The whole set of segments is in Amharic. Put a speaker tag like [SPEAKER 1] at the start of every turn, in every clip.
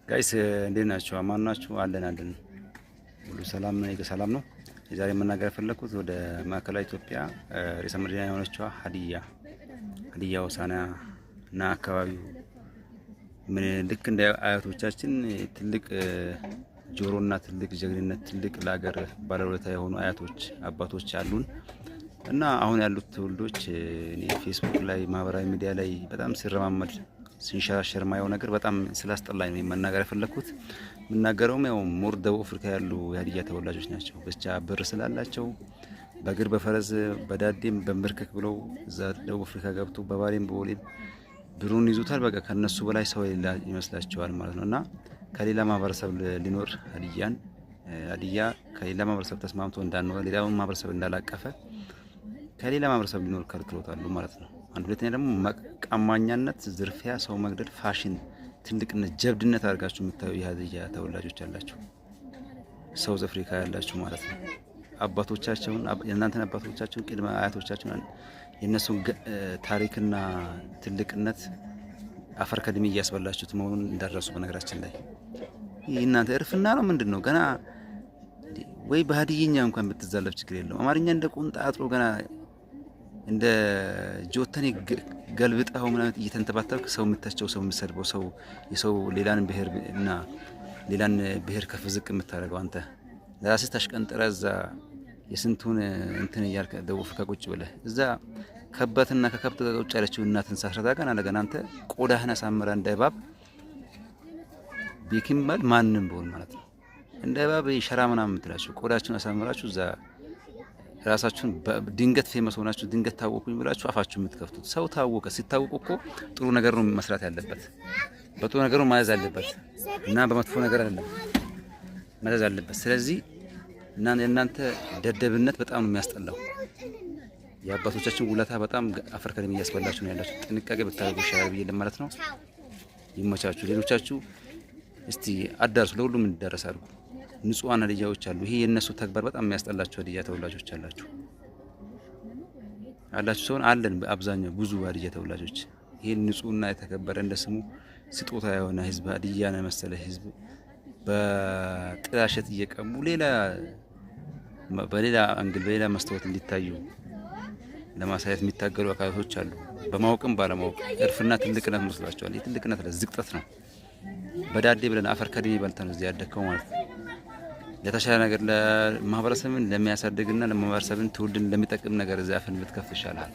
[SPEAKER 1] Guys፣ እንዴት ናችሁ? አማን ናችሁ? አለን አለን፣ ሁሉ ሰላም ነው። ሰላም ነው። የዛሬ መናገር የፈለኩት ወደ ማዕከላዊ ኢትዮጵያ ርዕሰ መዲና የሆነችዋ ሀዲያ፣ ሀዲያ ሆሳዕና እና አካባቢው ምን ልክ እንደ አያቶቻችን ትልቅ ጆሮና ትልቅ ጀግንነት፣ ትልቅ ለሀገር ባለውለታ የሆኑ አያቶች አባቶች አሉን። እና አሁን ያሉት ትውልዶች እኔ ፌስቡክ ላይ፣ ማህበራዊ ሚዲያ ላይ በጣም ሲረማመድ ሲንሸራሸር ማየው ነገር በጣም ስላስጠላኝ ነው መናገር የፈለኩት። የምናገረውም ያው more ደቡብ አፍሪካ ያሉ የሀዲያ ተወላጆች ናቸው። ብቻ ብር ስላላቸው በእግር፣ በፈረስ፣ በዳዴም በንብርክክ ብለው እዛ ደቡብ አፍሪካ ገብቶ በባሌም በቦሌም ብሩን ይዙታል። በቃ ከነሱ በላይ ሰው የሌላ ይመስላቸዋል ማለት ነው። እና ከሌላ ማህበረሰብ ሊኖር ሀዲያን፣ ሀዲያ ከሌላ ማህበረሰብ ተስማምቶ እንዳኖረ፣ ሌላውን ማህበረሰብ እንዳላቀፈ ከሌላ ማህበረሰብ ሊኖር ከልክሎታሉ ማለት ነው። አንድ ሁለተኛ ደግሞ ቀማኛነት፣ ዝርፊያ፣ ሰው መግደል፣ ፋሽን፣ ትልቅነት፣ ጀብድነት አድርጋችሁ የምታዩ የሀዲያ ተወላጆች አላችሁ፣ South Africa ያላችሁ ማለት ነው። አባቶቻቸውን፣ የእናንተን አባቶቻቸውን፣ ቅድመ አያቶቻቸውን፣ የእነሱን ታሪክና ትልቅነት አፈር ከድሜ እያስበላችሁት መሆኑን እንዳትረሱ። በነገራችን ላይ ይህ እናንተ እርፍና ነው ምንድን ነው? ገና ወይ በሀዲይኛ እንኳን ብትዛለፍ ችግር የለውም። አማርኛ እንደ ቁንጣ አጥሮ ገና እንደ ጆተኔ ገልብጠኸው ምናምን እየተንተባተብክ ሰው የምታቸው፣ ሰው የምትሰድበው፣ ሰው የሰው ሌላን ብሔር እና ሌላን ብሔር ከፍ ዝቅ የምታደርገው አንተ ለራስህ ታሽቀንጥረህ እዛ የስንቱን እንትን እያልክ ደቡብ አፍሪካ ቁጭ ብለህ እዛ ከበትና ከከብት ጋር ቁጭ ያለችው እናትን ሳትረዳ ገና ለገና አንተ ቆዳህን አሳምረህ እንደ እባብ ቤኪም በል ማንም ቢሆን ማለት ነው፣ እንደ እባብ ሸራ ምናምን የምትላችሁ ቆዳችሁን አሳምራችሁ እዛ ራሳችሁን ድንገት famous ሆናችሁ ድንገት ታወቁኝ ብላችሁ አፋችሁ የምትከፍቱት። ሰው ታወቀ ሲታወቁ እኮ ጥሩ ነገር ነው መስራት ያለበት፣ በጥሩ ነገር ነው ማዘዝ አለበት እና በመጥፎ ነገር አይደለም ማዘዝ አለበት። ስለዚህ እና የእናንተ ደደብነት በጣም ነው የሚያስጠላው። የአባቶቻችን ውለታ በጣም አፈር ከድሜ እያስበላችሁ ነው ያላችሁ። ጥንቃቄ ብታደርጉ ይሻላል ብዬ ለማለት ነው። ይመቻችሁ። ሌሎቻችሁ እስቲ አዳርሱ፣ ለሁሉም እንዲዳረስ አድርጉ። ንጹሃን ሀዲያዎች አሉ። ይሄ የእነሱ ተግባር በጣም የሚያስጠላቸው ሀዲያ ተወላጆች አላችሁ አላችሁ ሰውን አለን። በአብዛኛው ብዙ ሀዲያ ተወላጆች ይሄን ንጹህና የተከበረ እንደ ስሙ ስጦታ የሆነ ህዝብ፣ ሀዲያን የመሰለ ህዝብ በጥላሸት እየቀቡ ሌላ በሌላ angle፣ በሌላ መስታወት እንዲታዩ ለማሳየት የሚታገሉ አካላቶች አሉ። በማወቅም ባለማወቅ እርፍና ትልቅነት መስሏቸዋል። ይህ ትልቅነት ዝቅጠት ነው። በዳዴ ብለን አፈር ከድሜ በልተን እዚህ ያደግከው ማለት ነው። ለተሻለ ነገር፣ ለማህበረሰብን ለሚያሳድግና ለማህበረሰብን ትውልድን ለሚጠቅም ነገር እዚያ አፍን ብትከፍት ይሻላል።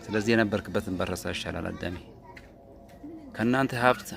[SPEAKER 1] ስለዚህ የነበርክበትን በረሳ ይሻላል። አዳሜ ከእናንተ ሀብት